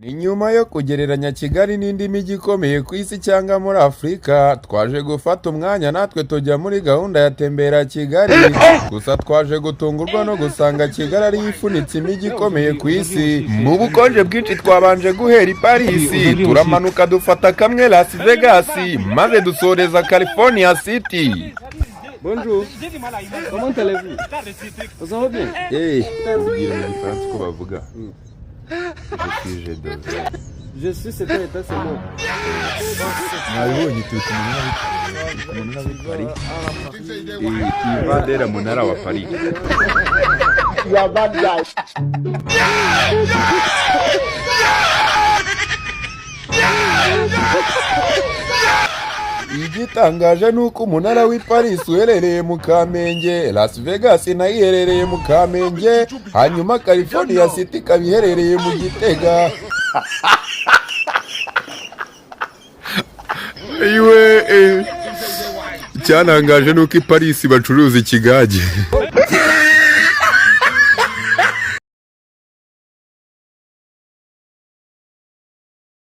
Ni nyuma yo kugereranya Kigali n'indi mijyi ikomeye ku isi cyangwa muri Afurika, twaje gufata umwanya natwe tujya muri gahunda ya Tembera Kigali. Gusa twaje gutungurwa no gusanga Kigali ariyo ifunitse imijyi ikomeye ku isi. Mu bukonje bwinshi twabanje guhera i Paris, turamanuka dufata kamwe Las Vegas, maze dusoreza California City. Bonjour. Comment allez-vous? Ça va bien? Eh, tubwire mu Gifaransa uko bavuga. Je suis G2. Je suis c'était état, c'est moi. Mwabibonye, turi ku munara w'i Paris, tivadera munara wa Paris. Igitangaje ni uko umunara w'i Paris uherereye mu Kamenge, Las Vegas nayo iherereye mu Kamenge, hanyuma California City ikaba iherereye mu Gitega. Iwe, icyantangaje ni uko i Paris bacuruza ikigage.